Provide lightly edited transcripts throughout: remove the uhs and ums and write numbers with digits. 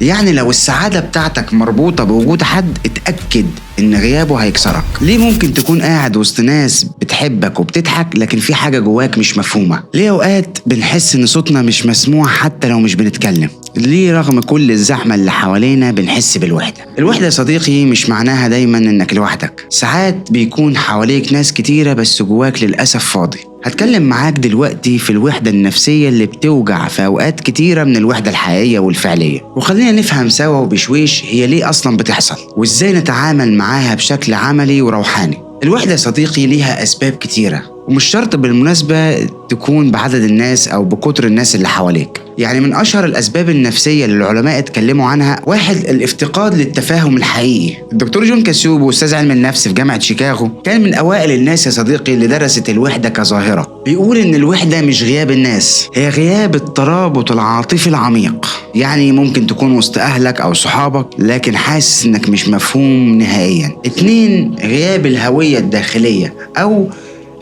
يعني لو السعادة بتاعتك مربوطة بوجود حد، اتأكد ان غيابه هيكسرك. ليه ممكن تكون قاعد وسط ناس بتحبك وبتضحك لكن في حاجة جواك مش مفهومة؟ ليه اوقات بنحس ان صوتنا مش مسموع حتى لو مش بنتكلم؟ ليه رغم كل الزحمة اللي حوالينا بنحس بالوحدة؟ الوحدة يا صديقي مش معناها دايما انك لوحدك، ساعات بيكون حواليك ناس كتيرة بس جواك للأسف فاضي. هتكلم معاك دلوقتي في الوحدة النفسية اللي بتوجع في أوقات كتيرة من الوحدة الحقيقية والفعلية، وخلينا نفهم سوا وبشويش هي ليه أصلا بتحصل وإزاي نتعامل معاها بشكل عملي وروحاني. الوحدة يا صديقي ليها أسباب كتيرة، ومش شرط بالمناسبة تكون بعدد الناس أو بكتر الناس اللي حواليك. يعني من أشهر الأسباب النفسية اللي العلماء اتكلموا عنها، واحد، الافتقاد للتفاهم الحقيقي. الدكتور جون كاسيوبو أستاذ علم النفس في جامعة شيكاغو كان من أوائل الناس يا صديقي اللي درست الوحدة كظاهرة. بيقول إن الوحدة مش غياب الناس، هي غياب الترابط العاطفي العميق. يعني ممكن تكون وسط أهلك أو صحابك لكن حاسس إنك مش مفهوم نهائيا. 2، غياب الهوية الداخلية أو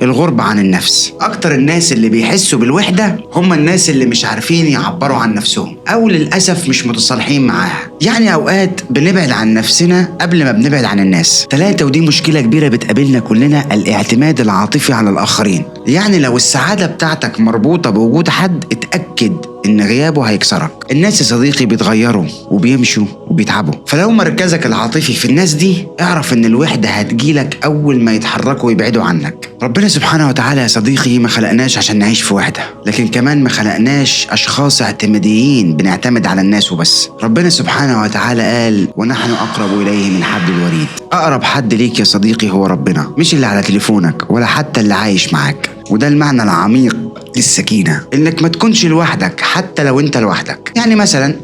الغربة عن النفس. أكتر الناس اللي بيحسوا بالوحدة هم الناس اللي مش عارفين يعبروا عن نفسهم أو للأسف مش متصالحين معاها. يعني أوقات بنبعد عن نفسنا قبل ما بنبعد عن الناس. 3، ودي مشكلة كبيرة بتقابلنا كلنا، الاعتماد العاطفي على الآخرين. يعني لو السعادة بتاعتك مربوطة بوجود حد، اتأكد إن غيابه هيكسرك. الناس يا صديقي بيتغيروا وبيمشوا وبيتعبوا، فلو مركزك العاطفي في الناس دي اعرف إن الوحدة هتجيلك أول ما يتحركوا ويبعدوا عنك. ربنا سبحانه وتعالى يا صديقي ما خلقناش عشان نعيش في وحدة، لكن كمان ما خلقناش أشخاص اعتماديين بنعتمد على الناس وبس. ربنا سبحانه وتعالى قال ونحن أقرب إليه من حبل الوريد. أقرب حد ليك يا صديقي هو ربنا، مش اللي على تليفونك ولا حتى اللي عايش معاك. وده المعنى العميق للسكينة، إنك ما تكونش لوحدك حتى لو أنت لوحدك. يعني مثلا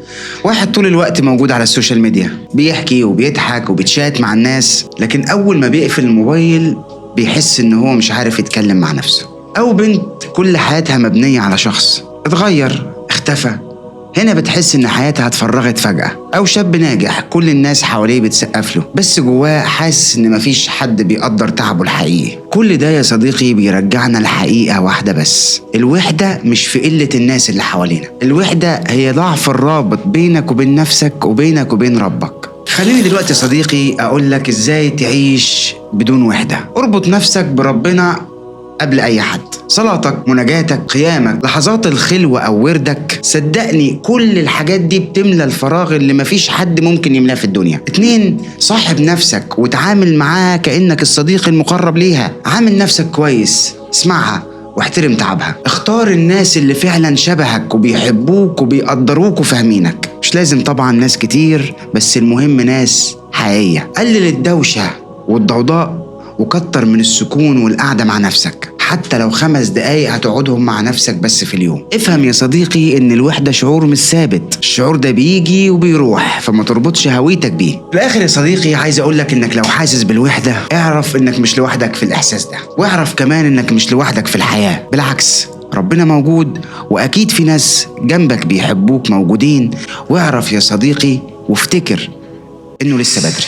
واحد طول الوقت موجود على ال social media، بيحكي وبيضحك وبيتشات مع الناس، لكن أول ما بيقفل الموبايل بيحس إن هو مش عارف يتكلم مع نفسه. أو بنت كل حياتها مبنية على شخص اتغير، اختفى، هنا بتحس إن حياتها اتفرغت فجأة. أو شاب ناجح كل الناس حواليه بتسقف له، بس جواه حاسس إن مفيش حد بيقدر تعبه الحقيقي. كل ده يا صديقي بيرجعنا لحقيقة واحدة بس، الوحدة مش في قلة الناس اللي حوالينا، الوحدة هي ضعف الرابط بينك وبين نفسك وبينك وبين ربك. خليني دلوقتي يا صديقي أقول لك إزاي تعيش بدون وحدة. اربط نفسك بربنا قبل أي حد، صلاتك، مناجاتك، قيامك، لحظات الخلوة أو وردك، صدقني كل الحاجات دي بتملى الفراغ اللي مفيش حد ممكن يملاه في الدنيا. 2، صاحب نفسك وتعامل معاها كأنك الصديق المقرب ليها. عامل نفسك كويس، اسمعها واحترم تعبها. اختار الناس اللي فعلا شبهك وبيحبوك وبيقدروك وفاهمينك. مش لازم طبعا ناس كتير، بس المهم ناس حقيقية. قلل الدوشة والضوضاء وكتر من السكون والقعدة مع نفسك، حتى لو 5 دقايق هتقعدهم مع نفسك بس في اليوم. افهم يا صديقي ان الوحدة شعور مش ثابت، الشعور ده بيجي وبيروح، فما تربطش هويتك بيه. في الاخر يا صديقي عايز اقولك انك لو حاسس بالوحدة اعرف انك مش لوحدك في الاحساس ده، واعرف كمان انك مش لوحدك في الحياة، بالعكس ربنا موجود واكيد في ناس جنبك بيحبوك موجودين. واعرف يا صديقي وافتكر انه لسه بدري.